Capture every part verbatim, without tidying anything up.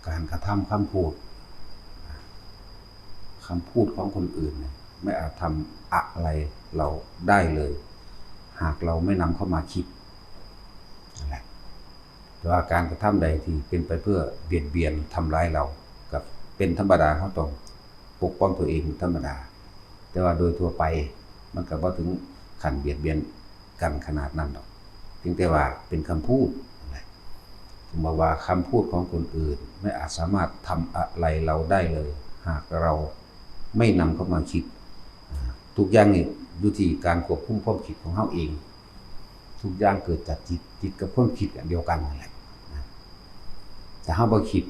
การกระทำคำพูด คำพูดของคนอื่นเนี่ยไม่อาจทำอะไรเราได้เลย หากเราไม่นำเข้ามาคิดนั่นแหละ แต่ว่าการกระทำใดที่เป็นไปเพื่อเบียดเบียนทำร้ายเรา กับเป็นธรรมดาเขาต้องปกป้องตัวเองธรรมดา แต่ว่าโดยทั่วไปมันก็บ่ถึงขั้นเบียดเบียนกันขนาดนั้นดอก เพียงแต่ว่าเป็นคำพูดนะ ถึงบอกว่าคำพูดของคนอื่นไม่อาจสามารถทำอะไรเราได้เลย หากเราไม่นำเข้ามาคิด ทุกอย่างนี่อยู่ที่การควบคุมความคิดของเราเอง ทุกอย่างเกิดจากจิต จิตกับความคิดอันเดียวกันนั่นแหละนะ ถ้าเราบ่คิด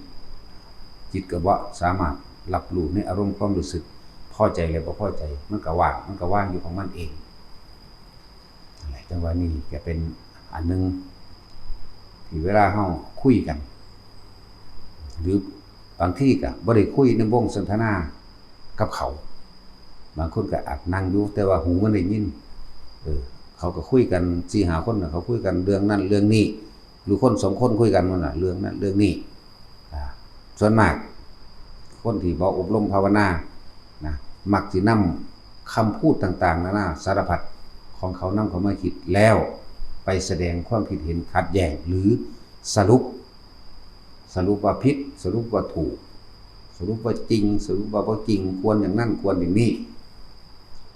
จิตก็บ่สามารถรับรู้ในอารมณ์ความรู้สึกพอใจและบ่พอใจ มันก็ว่าง มันก็ว่างอยู่ของมันเองนั่นแหละ จังว่านี่ก็เป็นอันหนึ่งที่เวลาเราคุยกัน หรือบางทีก็บ่ได้คุยในวงสนทนากับเขา บางคนก็อาจนั่งอยู่แต่ว่าหูมันได้ยิน เออ เขาก็คุยกันสี่ห้าคนน่ะ เขาคุยกันเรื่องนั้นเรื่องนี้ หรือคนสองคนคุยกันนั่นน่ะ เรื่องนั้นเรื่องนี้ อ่า ส่วนมาก คนที่บ่อบรมภาวนานะ มักสินำคำพูดต่างๆนานาสารพัดของเขานำเข้ามาคิด แล้วไปแสดงความคิดเห็นขัดแย้ง หรือสรุป สรุปว่าผิด สรุปว่าถูก สรุปว่าจริง สรุปว่าบ่จริง ควรอย่างนั้น ควรอย่างนี้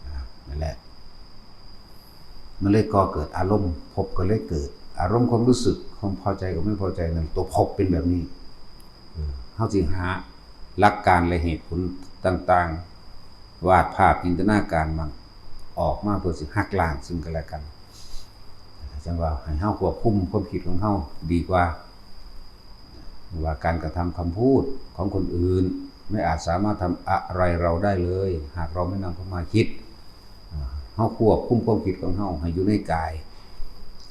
อ่า นั่นแหละ มันเลยก่อเกิดอารมณ์ ภพก็เลยเกิด อารมณ์ความรู้สึก ความพอใจกับไม่พอใจนั่น ตัวภพเป็นแบบนี้ เออ เฮาสิหาหลักการและเหตุผลต่างๆ วาดภาพจินตนาการมาออกมาเพื่อสิหักล้างซึ่งกันและกัน จังว่าให้เฮาควบคุมความคิดของเฮาดีกว่า ว่าการกระทำคำพูดของคนอื่น ไม่อาจสามารถทำอะไรเราได้เลย หากเราไม่นำเข้ามาคิด อ่า เฮาควบคุมความคิดของเฮาให้อยู่ในกาย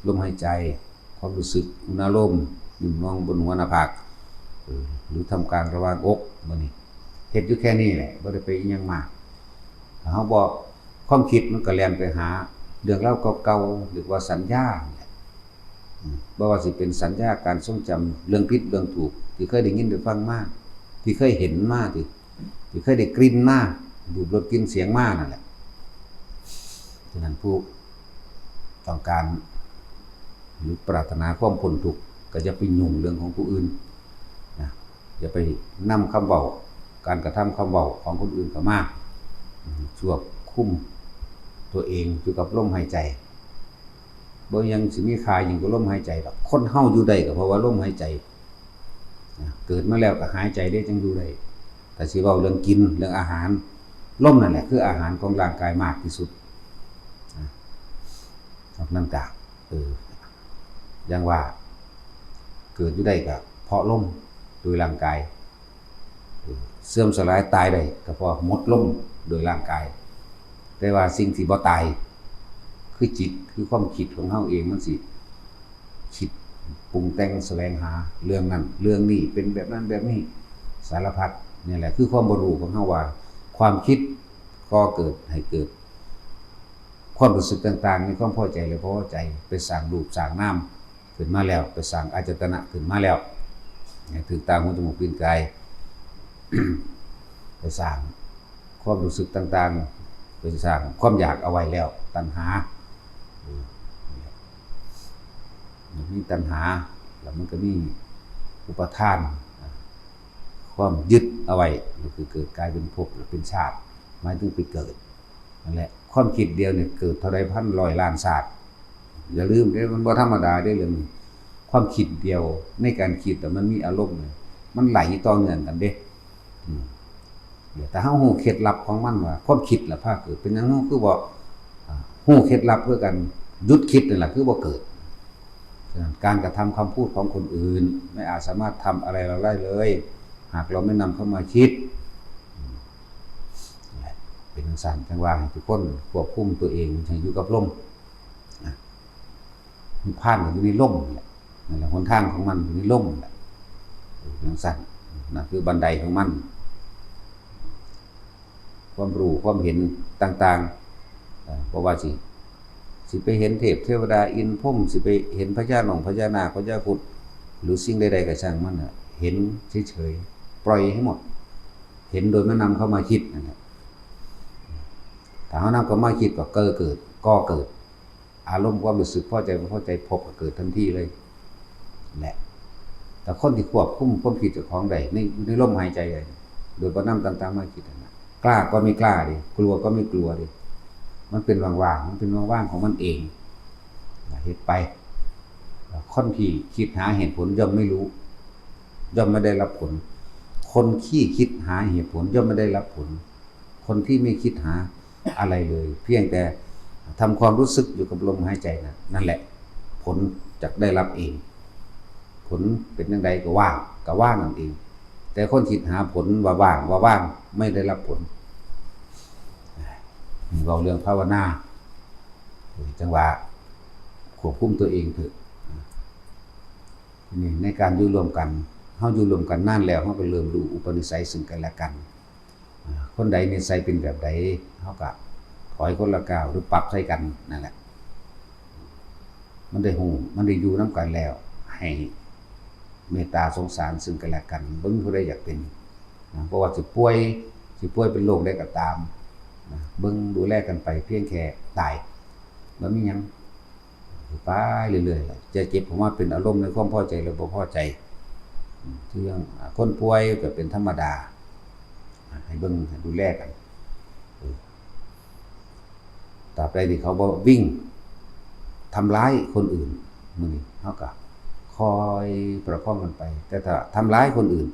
ลมหายใจ ความรู้สึก อุณาโลม หนึ่งนองบนหัวหน้าผาก เออ หรือทำกลางระหว่างอก มื้อนี้เฮ็ดอยู่แค่นี้แหละ บ่ได้ไปอิหยังมาก ถ้าเฮาบ่ ความคิดมันก็แล่นไปหาเรื่องราวเก่าๆ เรียกว่าสัญญาเนี่ย อืม บ่ว่าสิเป็นสัญญาการทรงจำ เรื่องผิดเรื่องถูก ที่เคยได้ยินได้ฟังมา ที่เคยเห็นมา ที่ ที่เคยได้กลิ่นมา รูปรสกลิ่นเสียงมานั่นแหละ ฉะนั้นผู้ต้องการ หรือปรารถนาความพ้นทุกข์ ก็อย่าไปยุ่งเรื่องของผู้อื่นนะ อย่าไปนำคำเว้า การกระทำคำเว้าของคนอื่นเข้ามา อืม ควบคุมตัวเองอยู่กับลมหายใจ บ่ยังสิมีค่ายิ่งกว่าลมหายใจดอก คนเฮาอยู่ได้ก็เพราะว่าลมหายใจนะ เกิดมาแล้วก็หายใจเด้จั่งอยู่ได้ ถ้าสิเว้าเรื่องกิน เรื่องอาหาร ลมนั่นแหละคืออาหารของร่างกายมากที่สุดนะ นอกนั้นก็ เออ อย่างว่า เกิดอยู่ได้ก็เพราะลม โดยร่างกาย เออ เสื่อมสลายตายได้ก็เพราะหมดลมโดยร่างกาย แต่ว่าสิ่งที่บ่ตาย คือจิต คือความคิดของเฮาเอง มันสิคิดปรุงแต่งแสวงหาเรื่องนั้นเรื่องนี้ เป็นแบบนั้นแบบนี้ สารพัด นี่แหละคือความบ่รู้ของเฮาว่า ความคิดก่อเกิดให้เกิด ความรู้สึกต่างๆ ในความพอใจและบ่พอใจ ไปสร้างรูปสร้างนามขึ้นมาแล้ว ไปสร้างอายตนะขึ้นมาแล้ว ถือตา หู จมูก ลิ้น กาย ไปสร้างความรู้สึกต่างๆ ไปสร้างความอยากเอาไว้แล้ว ตัณหา เออ มันมีตัณหา แล้วมันก็มีอุปาทาน ความยึดเอาไว้ ก็คือเกิดกลายเป็นภพและเป็นชาติ หมายถึงไปเกิด นั่นแหละ ความคิดเดียวเนี่ยเกิดเท่าใดพันร้อยล้านชาติ อย่าลืมเด้ มันบ่ธรรมดาเด้เรื่องนี้ ความคิดเดียวในการคิดแต่มันมีอารมณ์เลย มันไหลต่อเนื่องกันเด้ อืม เดี๋ยวถ้าเฮาฮู้เคล็ดลับของมันว่า ความคิดล่ะพาเกิด เป็นหยังเฮาคือบ่ อ่า ฮู้เคล็ดลับคือกัน หยุดคิดนั่นแหละคือบ่เกิด ฉะนั้นการกระทำคำพูดของคนอื่น ไม่อาจสามารถทำอะไรเราได้เลย หากเราไม่นำเข้ามาคิด อืม เป็นจั่งซั้น จั่งว่าให้ทุกคนควบคุมตัวเองให้อยู่กับลมนะ นิพพานก็อยู่ในลมนี่แหละ นั่นแหละ หนทางของมันอยู่ในลมนี่แหละ เป็นจั่งซั้น นั่นคือบันไดของมัน ความรู้ความเห็นต่างๆ เอ่อ บ่ว่าสิ สิไปเห็นเทพเทวดาอินทร์พรหม สิไปเห็นพญาหนองพญานาคพญาครุฑ หรือสิ่งใดๆก็ช่างมันน่ะ เห็นเฉยๆ ปล่อยให้หมด เห็นโดยไม่นำเข้ามาคิดนั่นแหละ ถ้าเรานำเข้ามาคิดก็เกิด ก่อเกิด อารมณ์ความรู้สึกพอใจบ่พอใจ พบก็เกิดทันทีเลย แหละ แต่คนที่ควบคุมความคิดเจ้าของได้ใน ในลมหายใจได้ โดยบ่นำต่างๆมาคิดนั่นน่ะ กล้าก็ไม่กล้าดิ กลัวก็ไม่กลัวดิ มันเป็นว่างๆ มันเป็นว่างๆของมันเอง เฮ็ดไป คนที่คิดหาเหตุผลย่อมไม่รู้ ย่อมไม่ได้รับผล คนที่คิดหาเหตุผลย่อมไม่ได้รับผล คนที่ไม่คิดหาอะไรเลย เพียงแต่ทำความรู้สึกอยู่กับลมหายใจนะ นั่นแหละ ผลจะได้รับเอง ผลเป็นจั่งใดก็ว่าง ก็ว่างนั่นเอง แต่คนคิดหาผลว่าว่าง ว่าว่าง ไม่ได้รับผล เว้าเรื่องภาวนา จั่งว่าควบคุมตัวเองเถอะ นี่ในการอยู่ร่วมกัน เฮาอยู่ร่วมกันนานแล้ว เฮาก็เริ่มรู้อุปนิสัยซึ่งกันและกัน อ่า คนใดนิสัยเป็นแบบใด เฮาก็ถอยคนละก้าวหรือปรับใส่กันนั่นแหละ มันได้ฮู้ มันได้อยู่นำกันแล้ว ให้เมตตาสงสารซึ่งกันและกัน บ่มีผู้ใดอยากเป็นนะ บ่ว่าสิป่วย สิป่วยเป็นโรคใดก็ตามนะ เบิ่งดูแลกันไป เพียงแค่ตาย บ่มีหยัง ไปเรื่อยๆล่ะ จะเก็บออกมาเป็นอารมณ์ในความพอใจหรือบ่พอใจ อืม คืออย่าง อ่า คนป่วยก็เป็นธรรมดา อ่า ให้เบิ่ง ให้ดูแลกัน เออ ตราบใดที่เขาบ่วิ่งทำร้ายคนอื่น มื้อนี้เฮาก็คอยประคองกันไป แต่ถ้าทำร้ายคนอื่น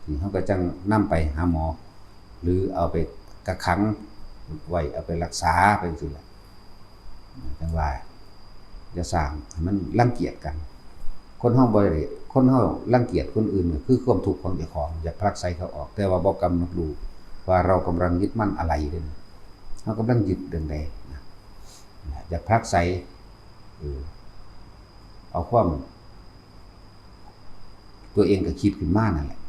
นี่เฮาก็จั่งนำไปหาหมอ หรือเอาไปกักขังไว้ เอาไปรักษาไปจั่งซี้แหละ จั่งว่าอย่าสร้างให้มันรังเกียจกัน คนเฮาบ่ได้ คนเฮารังเกียจคนอื่นก็คือความทุกข์ของเจ้าของ อยากผลักไสเขาออก แต่ว่าบ่กำหนดรู้ว่าเรากำลังยึดมั่นอะไรเด้ เฮากำลังยึดเรื่องใดนะ อยากผลักไส เออ เอาความ ตัวเองก็คิดขึ้นมานั่นแหละ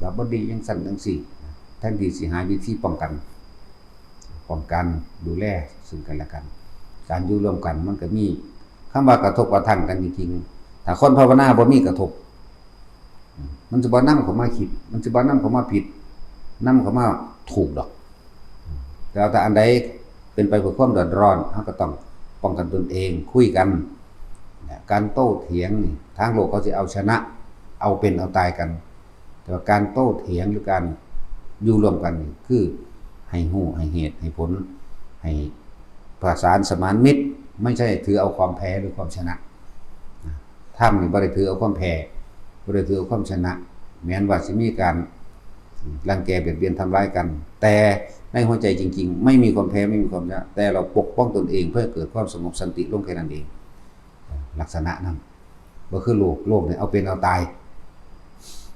ว่าบ่ดีจั่งซั้นจั่งซี้นะ แทนที่สิหาวิธีป้องกัน ป้องกันดูแลซึ่งกันและกัน การอยู่ร่วมกันมันก็มีคำว่ากระทบกระทั่งกันจริงๆ ถ้าคนภาวนาบ่มีกระทบ อืม มันสิบ่นำเข้ามาคิด มันสิบ่นำเข้ามาผิด นำเข้ามาถูกดอก แต่ว่าถ้าอันใดเป็นไปเพื่อความเดือดร้อน เฮาก็ต้องป้องกันตนเอง คุยกัน นะ การโต้เถียงนี่ ทางโลกเขาสิเอาชนะ เอาเป็นเอาตายกัน แต่ว่าการโต้เถียงหรือการอยู่ร่วมกันนี่ คือให้ฮู้ ให้เหตุ ให้ผล ให้ประสานสมานมิตร ไม่ใช่ถือเอาความแพ้หรือความชนะ นะ ธรรมนี่บ่ได้ถือเอาความแพ้ บ่ได้ถือเอาความชนะ แม้นว่าสิมีการรังแกเบียดเบียนทำร้ายกัน แต่ในหัวใจจริงๆ ไม่มีความแพ้ ไม่มีความชนะ แต่เราปกป้องตนเองเพื่อให้เกิดความสงบสันติลงแค่นั้นเอง ลักษณะนั้น บ่คือโลก โลกเนี่ยเอาเป็นเอาตาย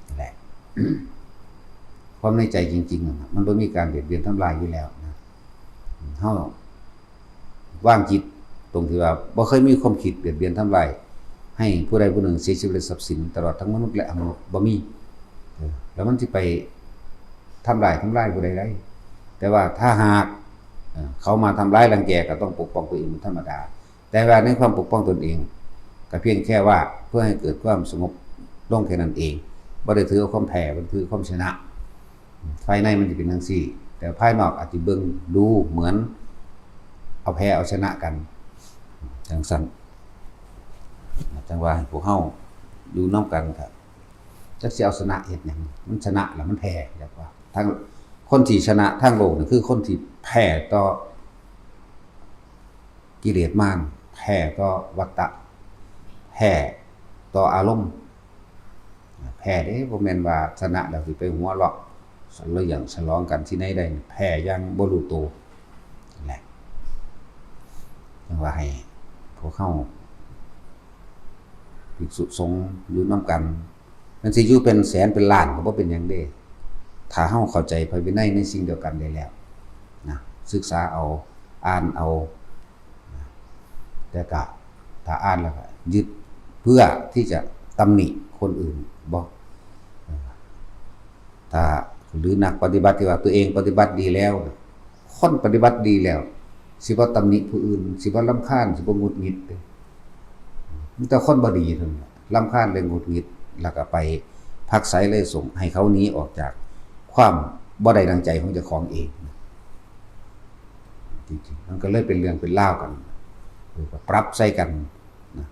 นั่นแหละ ความในใจจริงๆนั่นน่ะ มันบ่มีการเบียดเบียนทำร้ายอยู่แล้วนะ เฮา วางจิตตรงที่ว่าบ่เคยมีความคิดเบียดเบียนทำร้ายให้ผู้ใดผู้หนึ่งเสียชีวิตและทรัพย์สิน ตลอดทั้งมนุษย์และอมนุษย์ บ่มี เออ แล้วมันสิไปทำร้าย ทำลายผู้ใดได้ แต่ว่าถ้าหาก เอ่อ เขามาทำร้ายรังแกก็ต้องปกป้องตัวเองเป็นธรรมดา แต่ว่าในความปกป้องตนเอง ก็เพียงแค่ว่าเพื่อให้เกิดความสงบลงแค่นั้นเอง บ่ได้ถือเอาความแพ้ บ่ได้ถือความชนะ ภายในมันจะเป็นจั่งซี้ แต่ภายนอกอาจจะเบิ่งดูเหมือนเอาแพ้เอาชนะกัน จั่งซั้น จั่งว่าให้พวกเฮาอยู่นำกันครับ จักสิเอาชนะเฮ็ดหยัง มันชนะแล้วมันแพ้ เรียกว่า ทั้งคนที่ชนะทางโลกนี่คือคนที่แพ้ต่อกิเลสมาร แพ้ต่อวัฏฏะ แพ้ต่ออารมณ์ แพ้เด้ บ่แม่นว่าชนะแล้วสิไปหัวเราะ เฉลิมฉลองกันที่ไหนได้ แพ้อย่างบ่รู้ตัว นั่นแหละ จั่งว่าให้พวกเฮาภิกษุสงฆ์อยู่นำกัน มันสิอยู่เป็นแสนเป็นล้านก็บ่เป็นหยังเด้ ถ้าเฮาเข้าใจพระวินัยในสิ่งเดียวกันได้แล้วนะ ศึกษาเอา อ่านเอา แต่ก็ถ้าอ่านแล้วก็ยึดเพื่อที่จะตำหนิคนอื่นบ่ ถ้า หรือนักปฏิบัติที่ว่าตัวเองปฏิบัติดีแล้ว คนปฏิบัติดีแล้ว สิบ่ตำหนิผู้อื่น สิบ่รำคาญ สิบ่หงุดหงิดเด้ มีแต่คนบ่ดีเท่านั้นแหละ รำคาญและหงุดหงิด แล้วก็ไปผลักไสเลยส่งให้เขาหนีออกจากความบ่ได้ดังใจของเจ้าของเอง จริงๆ มันก็เลยเป็นเรื่องเป็นราวกัน เออ ก็ปรับใส่กันนะ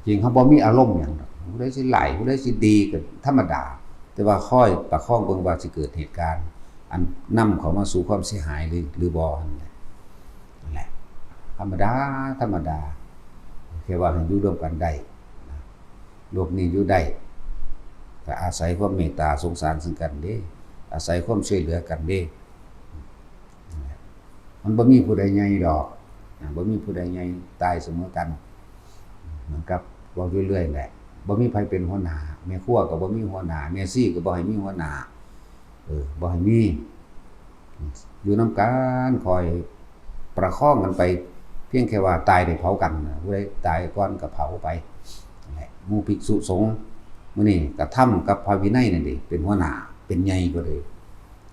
จริงเขาบ่มีอารมณ์หยังดอก ผู้ใดสิร้าย ผู้ใดสิดีก็ธรรมดา แต่ว่าคอยประคองเบิ่งว่าสิเกิดเหตุการณ์ อันนำเขามาสู่ความเสียหายหรือ หรือบ่นั่นแหละ นั่นแหละ ธรรมดา ธรรมดา แค่ว่าให้อยู่ร่วมกันได้นะ โลกนี้อยู่ได้ ก็อาศัยความเมตตาสงสารซึ่งกันเด้ อาศัยความช่วยเหลือกันเด้ มันบ่มีผู้ใดใหญ่ดอกนะ บ่มีผู้ใดใหญ่ตายเสมอกัน เหมือนกับเว้าอยู่เรื่อยแหละ บ่มีไผเป็นหัวหน้า แม่ครัวก็บ่มีหัวหน้า แม่ชีก็บ่ให้มีหัวหน้า เออ บ่ให้มี อยู่นำกัน คอยประคองกันไป เพียงแค่ว่าตายได้เผากันนะ ผู้ใดตายก่อนก็เผาไป นั่นแหละ หมู่ภิกษุสงฆ์ มื้อนี้ก็ธรรมกับพระวินัยนั่นเด้ เป็นหัวหน้า เป็นใหญ่กว่าเด้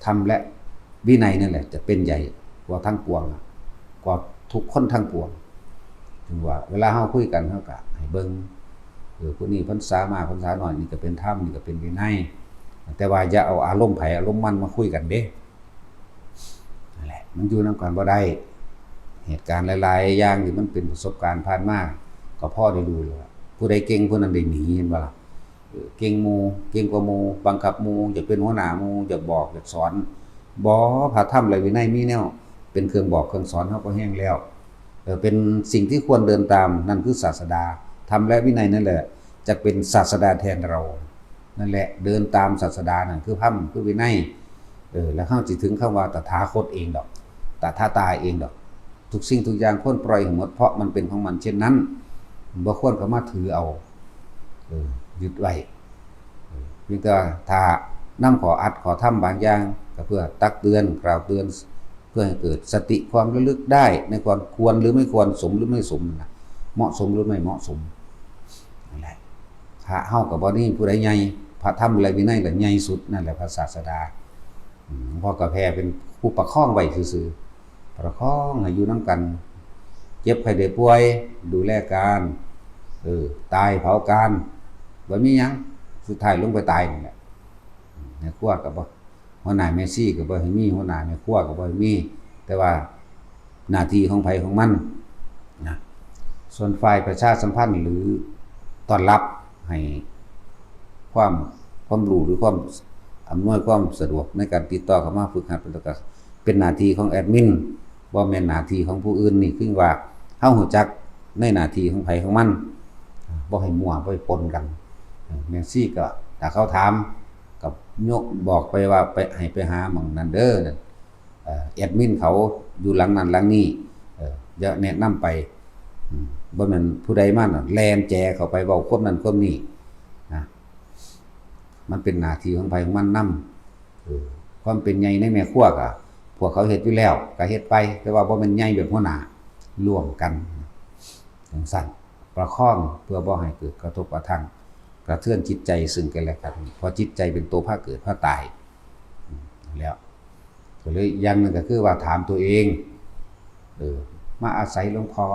ธรรมและวินัยนั่นแหละจะเป็นใหญ่กว่าทั้งปวงอะ กว่าทุกคนทั้งปวง ถึงว่าเวลาเฮาคุยกัน เฮาก็ให้เบิ่ง เออ ผู้นี้พรรษามาก พรรษาน้อย นี่ก็เป็นธรรม นี่ก็เป็นวินัย แต่ว่าอย่าเอาอารมณ์ไผอารมณ์มันมาคุยกันเด้ นั่นแหละ มันอยู่นำกันบ่ได้ เหตุการณ์หลายๆ อย่างที่มันเป็นประสบการณ์ผ่านมา ก็พอได้รู้แล้ว ผู้ใดเก่งผู้นั้นได้หนี เห็นบ่ล่ะ เออ เก่งหมู่ เก่งกว่าหมู่ บังคับหมู่ อยากเป็นหัวหน้าหมู่ อยากบอก อยากสอน บ่ พระธรรมและวินัยมีแนวเป็นเครื่องบอกเครื่องสอนเฮาก็แฮงแล้ว เออ เป็นสิ่งที่ควรเดินตาม นั่นคือศาสดา ธรรมและวินัยนั่นแหละ จะเป็นศาสดาแทนเรา นั่นแหละ เดินตามศาสดานั่นคือธรรม คือวินัย เออ แล้วเฮาสิถึงคำว่าตถาคตเองดอก ตถาตาเองดอก ทุกสิ่งทุกอย่างควรปล่อยให้หมด เพราะมันเป็นของมันเช่นนั้น บ่ควรเข้ามาถือเอา เออ ยึดไว้ เออ เพียงแต่ว่าถ้านำข้ออัดข้อธรรมบางอย่าง ก็เพื่อตักเตือน กล่าวเตือน เพื่อให้เกิดสติความระลึกได้ในความควรหรือไม่ควร สมหรือไม่สมนะ เหมาะสมหรือไม่เหมาะสม นั่นแหละ พระเฮาก็บ่มีผู้ใดใหญ่ พระธรรมและวินัยก็ใหญ่สุด นั่นแหละพระศาสดา อืม หลวงพ่อก็แค่เป็นผู้ประคองไว้ซื่อๆ ประคองให้อยู่นำกัน เจ็บไข้ได้ป่วย ดูแลกัน เออ ตายเผากัน บ่มีหยัง สุดท้ายลงไปตายนั่นแหละ แม่ครัวก็บ่ หัวหน้าแม่ชีก็บ่ให้มี หัวหน้าแม่ครัวก็บ่ให้มี แต่ว่าหน้าที่ของไผของมันนะ ส่วนฝ่ายประชาสัมพันธ์หรือต้อนรับให้ความ ความรู้หรือความอำนวยความสะดวกในการติดต่อเข้ามาฝึกหัด แล้วก็เป็นหน้าที่ของแอดมิน บ่แม่นหน้าที่ของผู้อื่น นี่คือว่าเฮารู้จักในหน้าที่ของไผของมัน บ่ให้มั่ว บ่ให้ปนกัน แม่ชีก็ถ้าเขาถาม ก็ยกบอกไปว่าไป ให้ไปหาหม่องนั้นเด้อ นั่น เอ่อ แอดมินเขาอยู่หลังนั้นหลังนี้ เอ่อ จะแนะนำไป อืม บ่แม่นผู้ใดมาน่ะแล่นแจ๋เข้าไปเว้าความนั้นความนี้นะ มันเป็นหน้าที่ของไผของมันนำ เออ ความเป็นใหญ่ในแม่ครัวก็ พวกเขาเฮ็ดอยู่แล้วก็เฮ็ดไป แต่ว่าบ่แม่นใหญ่แบบหัวหน้า ร่วมกัน จั่งซั้น ประคองเพื่อบ่ให้เกิดกระทบกระทั่ง กระเทือนจิตใจซึ่งกันและกัน เพราะจิตใจเป็นตัวพาเกิดพาตาย อืม แล้ว ก็เลยอย่างหนึ่งก็คือว่าถามตัวเอง เออ มาอาศัยหลวงพ่อ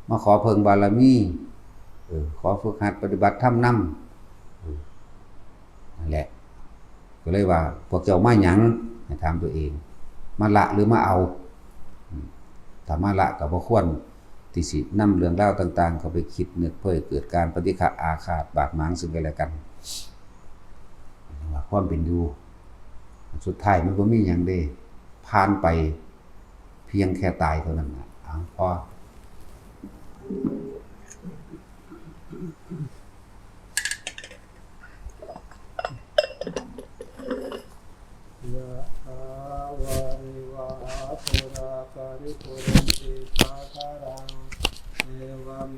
มาขอเพิ่งบารมี เออ ขอฝึกหัดปฏิบัติธรรมนำ เออ นั่นแหละ ก็เลยว่าพวกเจ้ามาหยัง ให้ถามตัวเอง มาละหรือมาเอา อืม ถ้ามาละก็บ่ควรที่สินำเรื่องราวต่างๆ เข้าไปคิดนึกเพื่อให้เกิดการปฏิฆะอาฆาตบาดหมางซึ่งกันและกัน ว่าความเป็นอยู่ สุดท้ายมันบ่มีหยังเด้ ผ่านไปเพียงแค่ตายเท่านั้นน่ะ เอา พอ ยะถาวาริวหาปูราปริปูเรนติสาคารัง เอวะเม